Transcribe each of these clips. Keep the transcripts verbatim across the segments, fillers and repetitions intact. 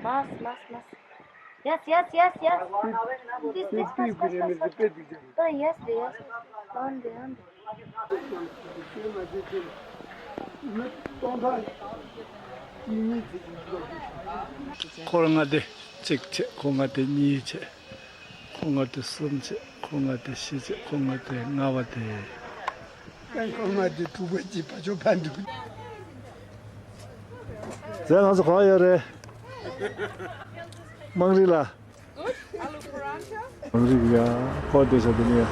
Mas, mas, mas. Yes, yes, yes, yes. This, this, this, this, this, this. Oh, yes, yes. On the, on the. འཁོར་ལྔ་སྡེ་གཅིག་བྱས། འཁོར་ལྔ་སྡེ་གཉིས་བྱས། འཁོར་ལྔ་སྡེ་གསུམ་བྱས། འཁོར་ལྔ་སྡེ་བཞི་བྱས། འཁོར་ལྔ་སྡེ་ལྔ་པ་དེ། འཁོར་ལྔ་སྡེ་དྲུག་པ་གཅིག་ཕ་ཆོས་ཕ་འགྲིག་རྫས་ང་ཚོ་གང་ཡོད་རེད། དམངས་རིགས་ལ། དམངས་རིགས་ཡ། ཁོ་བསྡད་ཤག་དེ་ནས།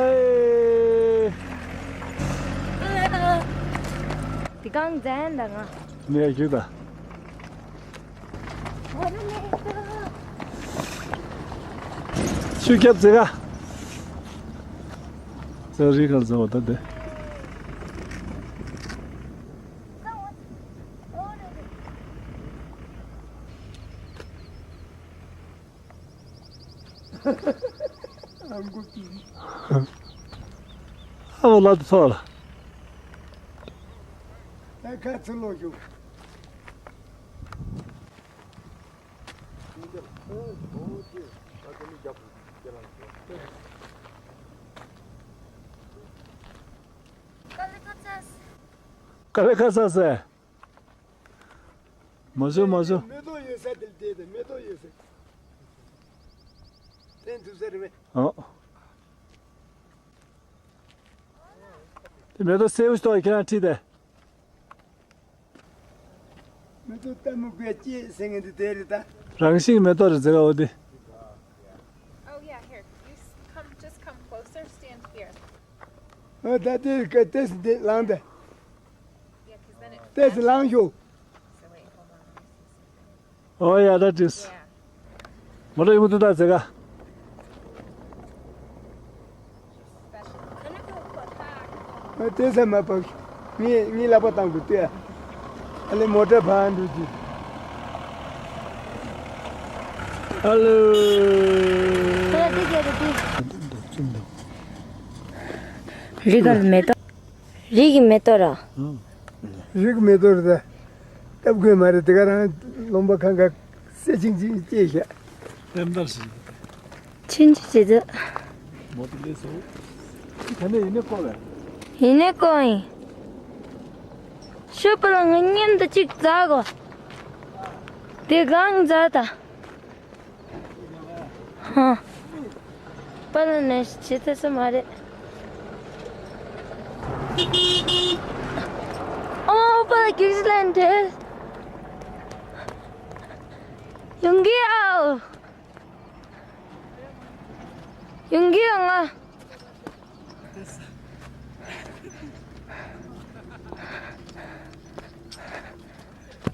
ཨེ། དེ་གང་ཟན་ད་ང་། ངས་རྒྱུ་ད། ཆུ་ཁྱབ་ཙེ་ག་ཙེ་རི་ག་ཙེ་བ་ད་དེ། ཨ་མོ་ལ་དུ་ཚོགས་ལ། ད་ཁ་ཚུར་ལོག་ཞུ། དཀའ་ལས་ཁག་ས་ཟེར། མ་བཟོད་མ་བཟོད། མེ་ཏོག་ཡོད་ས་དེར་བསྡད་དེ། མེ་ཏོག་ཡོད་ས། བསྟན་ཐུབ་ས་རེད་པས། ཨོ། དེ་མེ་ཏོག་སེའུ་ཞིག་ཏོག་ཁྱེད་རང་ཁྲིད་དེ། མེ་ཏོག་ལྟད་མོ་དགོས་སྐྱེས་ཟེར་མཁན་དེ་དེ་རེད་ད། རང་བཞིན་མེ་ཏོག་རེད་ཟེར་ག་འོ་དེ། Oh, yeah, here. You s- come, just come closer, stand here. ཨོ་ད་དེ་ག་ཏེས་འདི་ལངས་དེ། Yeah, 'cause then it ཏེས་ལངས་ཤོག So wait, hold on. Let me see something. ཨོ་ཡ་ད་དྲིས། Yeah. མོ་ལ་ཡོང་དུ་ད་ཟེར་ག་ཨ་ཏེས་མ་པག་ངས་ངས་ལག་པ་བཏང་དགོས་ཏེ། ཨ་ལེ་མོ་ཊ་ཕར་འགྲོ་གི། ཨ་ལོ། ཁོ་ལ་དེ་རྒྱབ་རེད་དེ། རི་གར་མེ་ཏོག་རི་གི་མེ་ཏོག་ར། རི་གི་མེ་ཏོག་རེད་ད། སྟབས་དགོས་མ་རེད་དེ་ག་རང་ལུང་པ་གང་ག་སེ་ཆིང་ཆིང་སྐྱེས་ཤག་ལྟེམ་ལྟར་ཞིག་ཆུང་ཆུང་བྱེད་དུས། མོ་ཏི་ལེ་སོ། ཁ་ནས་ཡིན་ནས་ཀོ་བས། ཡིན་ནས་ཀོ་ཡིན། ཤོད་པ་ལ་ང་མཉམ་དུ་གཅིག་འཛག་གོ་དེ་གང་འཛག་ད། ཧ། པ་ལ་ནས་བྱེད་ཐུབ་ས་མ་རེད། ཨོ་པ་ལ་གིག་སི་ལན་དེ། ཡོང་གི་ཨའོ། ཡོང་གི་ཡོང་ང་།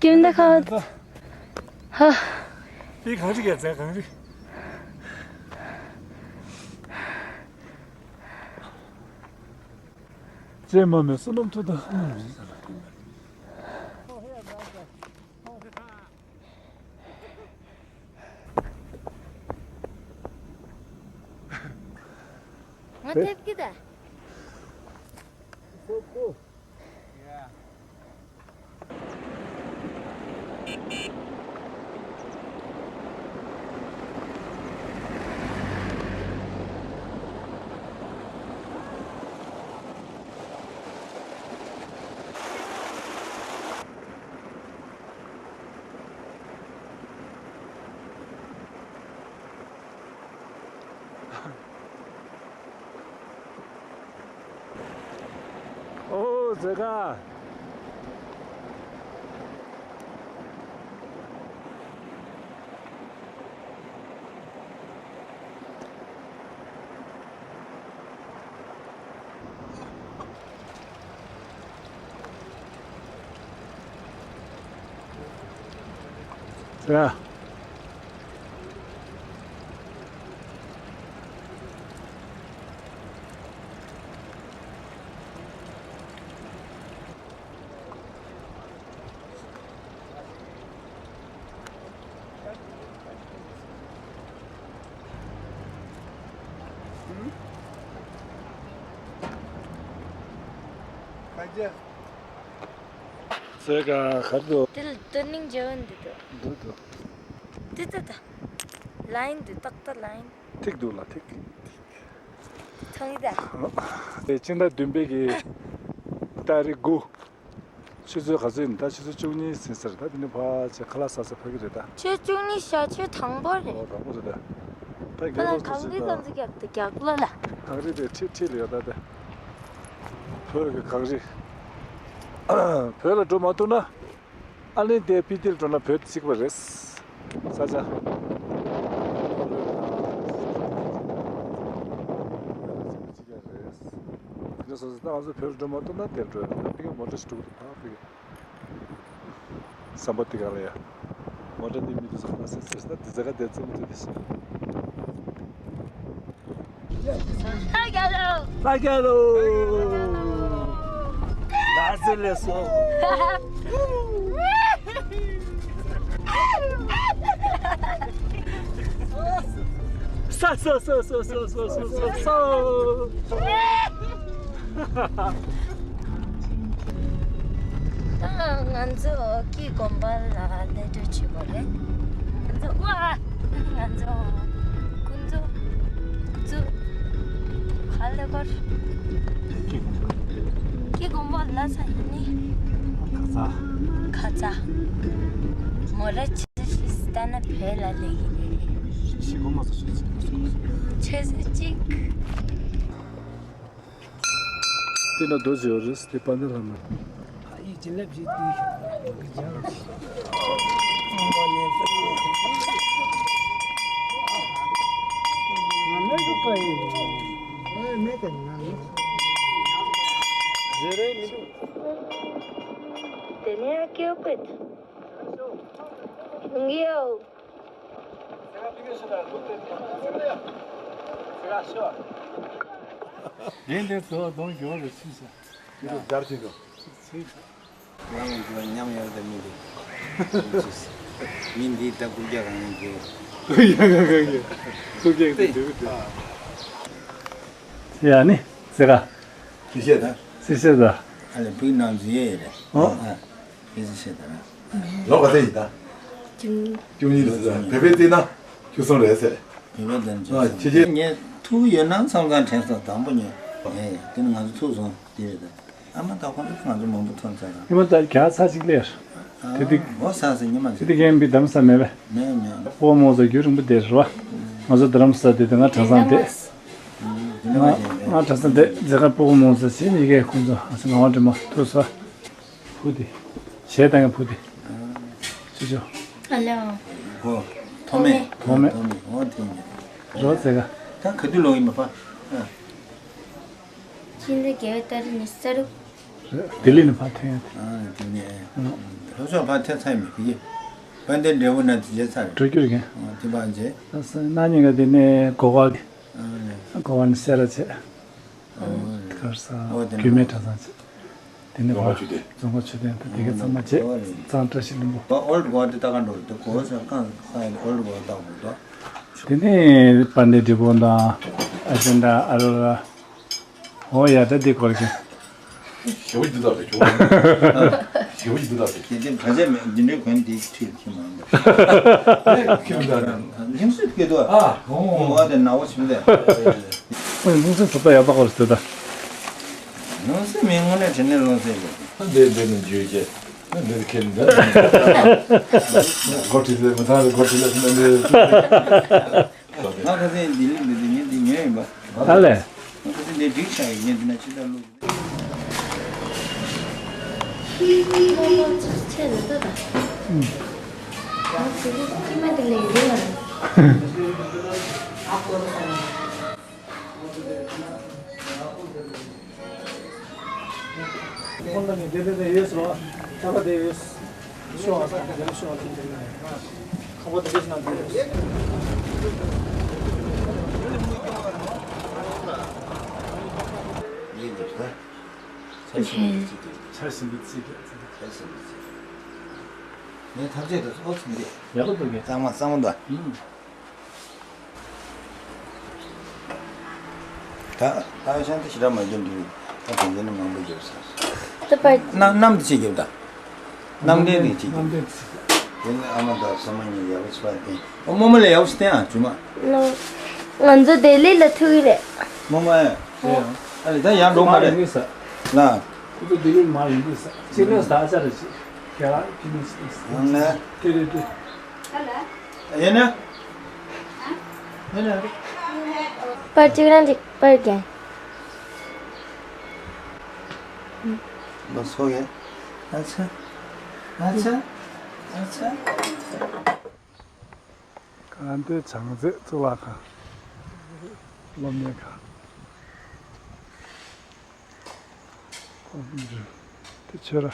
ཀྱེ་མདའ་ཁ། ཧ། དེ་གངས་རི་གས་ཟེར་གངས་རི། ཅེས་མ་མེད་བསོད་ནམས་མཐུ་དང་། ང་ཐེབས་ཀྱི་ད། ཨོ་ཛེ་ཀ། ཛེ་ཀ། ཚོས་ག་ག་རེ་འདུག་དེ་ལ་ཏུར་ནིང་འཇལ་བ་འདི་འདུག་འདུག་འདུག་དེ་ད་ད། ལ་ཡིན་འདུག་ཏག་ཏག་ལ་ཡིན། ཐིག་འདུག་ལ་ཐིག་མཐོང་གི་ད། དེ་ཕྱི་ཟླ་བདུན་པའི་གི་ཏ་རིག་དགུ། ཆུ་ཚོད་ག་ཚོད་ཡིན་ད། ཆུ་ཚོད་བཅུ་གཉིས་ཟིན་ཟེར། ད་དེ་ནས་ཕར་ཆེ་ཁ་ལག་ཟ་ས་ཕ་གི་རེད་ད། ཆུ་བཅུ་གཉིས་ཞག་ཆུ་དང་པོ་རེད། ཨོ་དང་པོ་རེད་ད། ད་ཁ་ལག་གང་རིགས་གང་ཚོད་རྒྱབ་ཏུ་རྒྱག་ལོ་ལ། གངས་རི་དེ་ཁྲིད་ཁྲིད་ལ་ཡོད་ད་དེ། བོད་ཀྱི་གངས་རི། བོད་ལ་འགྲོ་མ་ཐུབ་ན། ཨ་ལན་དེ་ཕི་ཏིལ་འགྲོ་ན་བོད་གཅིག་པ་རེད། ས་ཆ། གཅིག་རེད། དེ་འདྲ་སོང་ཙང་ད་ང་ཚོ་བོད་ལ་འགྲོ་མ་ཐུབ་ན་དེར་འགྲོ་ཡོད་ད། ཕ་གི་མོ་ཊ་ཞིག་འགྲོ་གི་འདུག་ཕ་གི། ཟམ་པ་དེ་ག་ལ་ཡ། མོ་ཊ་དེ་མི་དེ་ཚོ་ཁ་ཟེར་ཟེར་ད་དེ་ཟ་ག་དེ་ཙམ་དེ་དེ་ཤི། ལྷ་རྒྱལ་ལོ། ལྷ་རྒྱལ་ལོ། ལ་ཟེར་ལེ་སོ། ས་ས་ས། ད་ང་ཚོ་སྐྱེ་དགོན་པ་ལ་གནས་སྤོས་བྱེད་དགོས་རེད། ང་ཚོ་ཝ། ང་ཚོ་ཀུན་ཚོ་ཚོ་ག་ལེ་གོར་སྐྱེ་དགོན་པ་ལ་ས་ཡིན་ནི། ཁ་ཚ། ཁ་ཚ། མོ་ར་ཆེ་ཤི་སྟ་ན་བེ་ལ་ལེ་ཡིན་ནི། ཤི་གོ་མ་ས་ཤི་ཆེ་ཤི་གོ་ཆེ་ས་གཅིག་དེ་ན་རྡོ་རྗེ་ཡོད་རེད། དེ་དཔལ་ལྡན་ལྷ་མོ། ཨ་ཡི་བྱིན་རླབས་ཀྱིས་དུས་ཤོག་ལ་ཡོང་གི་ཅང་། ང་མེད་ཀི་ཀ་ཡི། ཨེ་མེད་ཀི་ང་མེད། ཟེར་རེ་མི་འདུག་དེ་ནས་ཨ་ཀེའུ་པེད། ཡོང་གི་ཡོད། རེད་འདིར་དོ་གདོང་འགྱོ་རེ་ཚིག་ས། འདིར་སྦྱར་གྱིན་འགྲོ། ཚིག་ཚིག་ང་ཡང་འགྱོ་མཉམ་ཡོད་དེ་མི་འདུག་མི་འདི་ད་རྐུབ་བཀྱག་གང་ཡང་འགྱོ། རྐུབ་བཀྱག་གང་ཡང་འགྱོ། རྐུབ་བཀྱག་དེ་འགྱོ་གི་འདུག་ཡ་ནི་ཟེར་ག་སི་ཤེ་ད། སི་ཤེ་ད། ཨ་ལེ་བུའི་ནང་འཛུལ་ཡས་ཡོད་རེད། ཨོ། ཨ། སི་ཤེ་ད་ར། ལོ་ག་ཚོད་ཡིན་ད། བཅུ་གཉིས། བཅུ་གཉིས་རེད་ཟེར། བོད་པའི་བརྩིས་ན་བཅུ་གསུམ་རེད་ཟེར། བོད་པ་དང་ཨ་བཅུ་གསུམ། ཁྱེད་ཀྱིས། ངས་ཐུག་ཡོད་ན་མཚམས་མཚམས་དྲན་སོང་དང་པོ་ཉོས། ཨེ་དེ་ནི་ང་ཚོ་ཐུག་སོང་དེ་རེད་ད། ཨ་མ་ད་ཁོ་ཚོ་ང་ཚོ་མང་པོ་ཐོན་ཚར་ར། ཉི་མ་ད་རྒྱ་ཚ་ཅིག་ལས། དེ་དུས། ཨོ་ས་ས་ཉི་མ་དེ་དུས་རྒན་པའི་གདམ་ས་མེད་པས། མེད་མེད། སྤོ་མོ་ཟ་རྒྱུ་རིང་པོ་དེ་རེད་བ། ང་ཚོ་རྡ་རམ་ས་དེ་དུས་ང་གྲྭ་ཚང་དེ། ང་ང་གྲྭ་ཚང་དེ་མཛད་ཁ་སྤོ་མོ་ཟ་ཟིན་ཡི་གེ་ཁོང་ཚོ་ཨ་ས་ང་བ་འདྲི་མ་ཐུག་ས། བུ་དེ། གཞས་བཏང་ཡ་བུ་དེ། ཅི་ཅོ། ཨ་ལེ། ཨོ། ཐོག་མེད། ཐོག་མེད། ཐོག་མེད། ཨོ་ཐེངས་མེད། རོ་ཟེར་ག་ད་ག་དུས་ལོག་ཡིན་པ་ཕ། ཨ། ཕྱི་ཟླ་བརྒྱད་པའི་ཏ་རིག་ཉི་ཤུ་རྩ་དྲུག་ལྡི་ལི་ནས་ཕར་ཐོན་ཡ་དེ། ཨ་ལྡི་ལི། ལྷོ་ཕྱོགས་ཕར་ཐོན་ཚར་མེད་གི། དཔལ་ལྡན་འབྲས་བུ་ན་དེ་མཇལ་ཚར་རེད། འགྲོ་རྒྱུ་རེད་གན། ཨ་དེ་ཕར་མཇལ། ད་ས་ན་ཉིན་ག་དེ་ནས་གོ་བ། ཨ་ལེ། གོ་བ་ནས་སེ་ར་བྱས། ཨ་ལེ། གར་ས་ཨོ་དེ་རྒྱུད་སྨད་གྲྭ་ཚང་བྱས། དེ་ནས་རྫོང་ཁ་མཆོད་རྟེན། རྫོང་ཁ་མཆོད་རྟེན་དང་དེ་གའི་ཚང་མ་བྱས། གཙང་བཀྲ་ཤིས་ལྷུན་པོ། ཨོལ་ཌི་གོ་བ་དེ་ལྟ་ག་འགྲོ་རེད་དེ་གོ་བ་ཟེར་གང་གང་ཡིན་ཨོལ་ཌི་གོ་བ་ལྟ་དགོས་འདུག་དེ་ནས་དཔལ་ལྡན་འབྲས་སྤུངས་དང་ཨ་ཅན་དང་ཨ་རོ་ར། ཨོ་ཡ་ད་འདི་སྐོར་གྱི། ཞེ་པོ་འདི་དག་རེད་ཁྱོད། ཞེ་པོ་འདི་དག་རེད། དེ་དེ་ག་ཚད་མེད་འདི་འདྲའི་གོན་འདི་ཁྲིད་ཁྱི་མང་འདུག་ཁྱི་མི་འདུག་ལྷིང་སུ་སྐྱེ་འདུག་ཨ་ཧོ། ཨོ་དེ་ན་བོ་ཆུང་དེ། ཨོ་ལྷིང་སུ་གྲུབ་ད་ཡག་པ་སྐོར་ཞིག་ད། ལྷིང་སུ་མི་དངོས་གནས་དྲན་ནས་ལོ་ཟེར་གི། འདི་འདི་ནི་འཇུས་རྗེས། འདི་ཁྱེད་འདི། སྒོ་ཁྲིད་ལས་མི་ཚང་རེད་སྒོ་ཁྲིད་ལས་མི་འདི། ང་ཁ་སང་ལྡི་ལི་འདི་དུས་ངས་འདི་ཉོས་ཡིན་པ། ཨ་ལས། ང་ཁ་སང་འདི་འགྲིག་ཤག་ཡིན་ངས་འདི་ན་ཕྱི་ཟླ་ལོ། ཆེ་རེད་ད། ང་ཚོ་ཀྱི་མ་འདི་ལས་འདི་ང་། ཁོང་ལ་ནི་དེ་དེ་དེ་ཡོད་སོ། ཁ་པ་དེ་ཡོད། ཤོག་ཨ་ས་དེ་ཤོག་ཨ་དེ་དེ་ཁ་པ་དེ་དེ་ན་དེ་ཡོད། ཡིན་འདུག་ད། ཆ་ཤིན་ཏུ་ཚིག་འདུག་ཆ་ཤིན་ཏུ་ཚིག་འདུག་ཆ་ཤིན་ཏུ་ཚིག་འདུག་ངས་ཐམས་ཅད་དུ་ཨོ་ཚིག་འདི་ཡག་པོ་འདུག་གས། གཙང་མ་གཙང་མ་འདུག་ཨུམ། ད་ད་ཤང་དེ་ཞེ་དྲག་མ་བརྒྱབ་འདུག་ད་དེ་འདྲ་ནི་མང་པོ་བརྒྱབ་ས། པར། གནམ་གནམ་དེ་ཅིག་རྒྱབ་དང་། གནམ་བདེན་དེ་ཅིག་རྒྱབ། གནམ་བདེན་དེ་ཅིག་རྒྱབ། དེ་ནི་ཨ་མ་དང་བསོད་མ་གཉིས་ཡག་པོ་ཅིག་པར་བསྟན། ཨོ་རྨོ་མོ་ལ་ཡག་པོ་ཅིག་བསྟན་ཨ་ཇུ་མ། ང་ཚོ་ལྡི་ལི་ལ་ཐུག་གི་རེད། རྨོ་མོ་ཨེ། ཨ་ལེ་ད་ཡར་འགྲོ་མ་རེད་ལ། ཁོ་ཚོ་ལྡི་ལི་མར་ཡོང་གི་ས་ཅི་ལོ་ཟླ་ཆ་རེ་ཅིག་རྒྱ་ལ་ཅི་ནི་ཅི་ནི་ཨང་ལེ། ཀེ་རེ་ཏི། ཡིན་ན། ཡིན་ན། པར་གཅིག་རང་གཅིག་པར་རྒྱན། ལོ་སོ་གེ། ཨ་ཆ། ཨ་ཆ། ཨ་ཆ། གང་དེ་བྱང་རྩེ་གཙུག་ལག་ཁང་། སློབ་གཉེར་ཁང་། དེ་ཆོས་ར།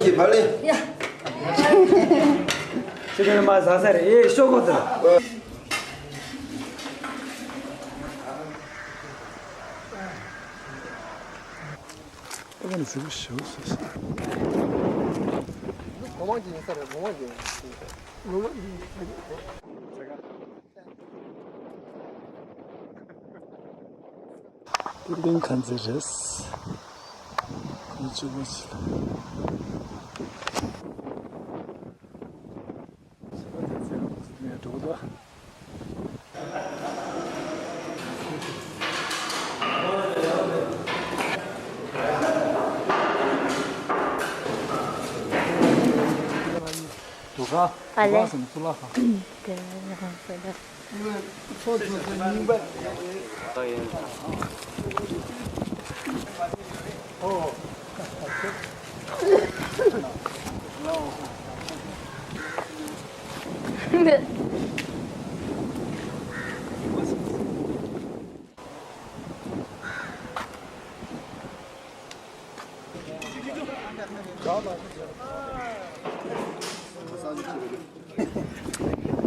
ཁྱེད་ཕར་ལས། ཡ། ཁྱེད་ཀྱི་མ་ཟ་ས་རེད་ཨེ་ཤོག་གོ་དེ། ཨ་ནི་ཟིག་ཤོག་ཟེར་ས། གོ་མང་གི་ཡིན་ས་རེད་གོ་མང་གི་ཡིན་ས་རེད། གོ་མང་གི་ཡིན་ས་རེད། དེ་གླིང་ཁ་མཛེས་རེད། ཁོང་གཅིག་པོ་ཞིག་ལ། ནས་འགྲོ་གི་འདུག་དུ་ག་ཨ་ལེ། དུ་ག་སམ་སུ་ལ་ཧ། དེ་ལ་ཧ་ཟེར་ད།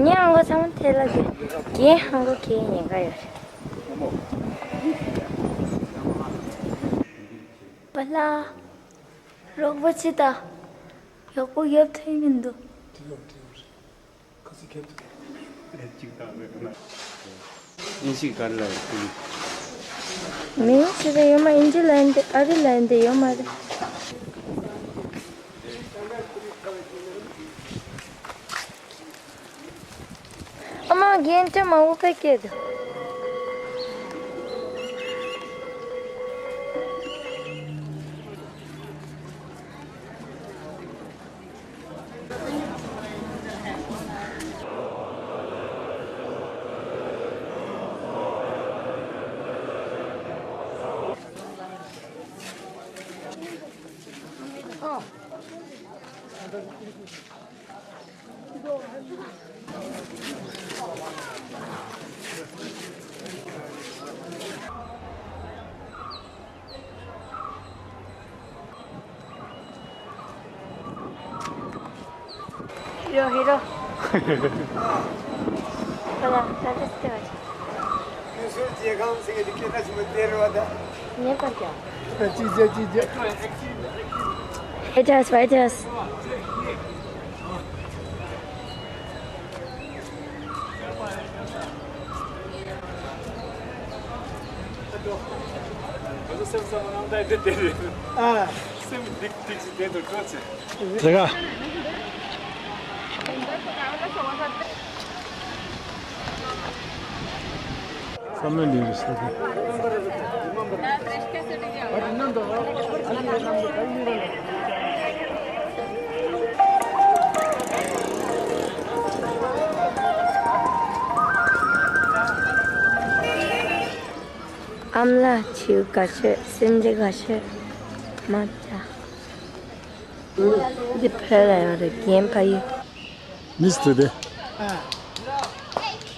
ངའི་ཧང་གོ་ཚང་མ་ཐེ་ལ་གི། ངའི་ཧང་གོ་ཁའི་ཉེན་ཁ་ཡོད་རེད། པ་ལགས། རོགས་པ་བྱེད་དང་། ཡག་པོ་རྒྱབ་ཐུབ་མི་འདུག་ཁ་ཚིག་ཁེབས་ཐུབ། ཨེ་གཅིག་དང་མེད་ན། ཨིན་ཞིག་གར་ལ་ཡོད། མིང་ཞིག་ཡོད་མ་ཨིན་ཇི་ལ་ཡིན་ཏེ་ཨ་རི་ལ་ཡིན་ཏེ་ཡོད་མ་རེད། ཨ་མ་རྒན་བཀྲ་མ་འོ་ཕ་སྐད་དུ། ཡོ་ཧི་རོ། ཁོ་ལ་ད་ལྟ་སྟེར་བ་བྱེད། ཡུལ་སྲོལ་རྒྱལ་ཁམས་ཟེར་མཁན་དེ་སྐད་གྲགས་ཆེན་པོ་དེ་རེད་བ་ད། ངེས་པར་ཀྱང་། ཅི་བྱེད་ཅི་བྱེད། ཨེ་ཏྲས་ཨེ་ཏྲས། ཨ། སེམས་སྡིག་སྡིག་ཅིག་དེ་ཚོ་སྤྲོ་ཆེ། དེ་ག་བསམ་བློ་འདི་རེད་ཟེར་གི། ཨ་མ་ལགས་བྱིའུ་དགའ་ཤོས་སེམས་ཅན་དགའ་ཤོས་མ་བྱ། འདི་བོད་ལ་ཡོད་རེད་རྒན་ཕ་ཡུལ། མིས་དེ་དེ།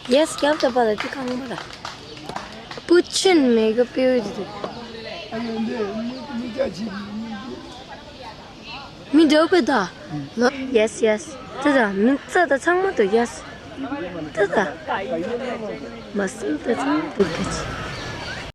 ཡེས་རྒྱབ་ད་པ་ལ་ཅི་ཁང་པ་ལ། པུ་ཆུན་མེ་ག་པེའུ་ཅི་དེ། མི་འདྲ་པོ་ད། ལོ། ཡེས་ཡེས། དེ་ད་མི་ཚ་ད་ཚང་མ་དུ་ཡེས། དེ་ད། མ་སུ་ད་ཚང་མ་དུ་ག་ཅི།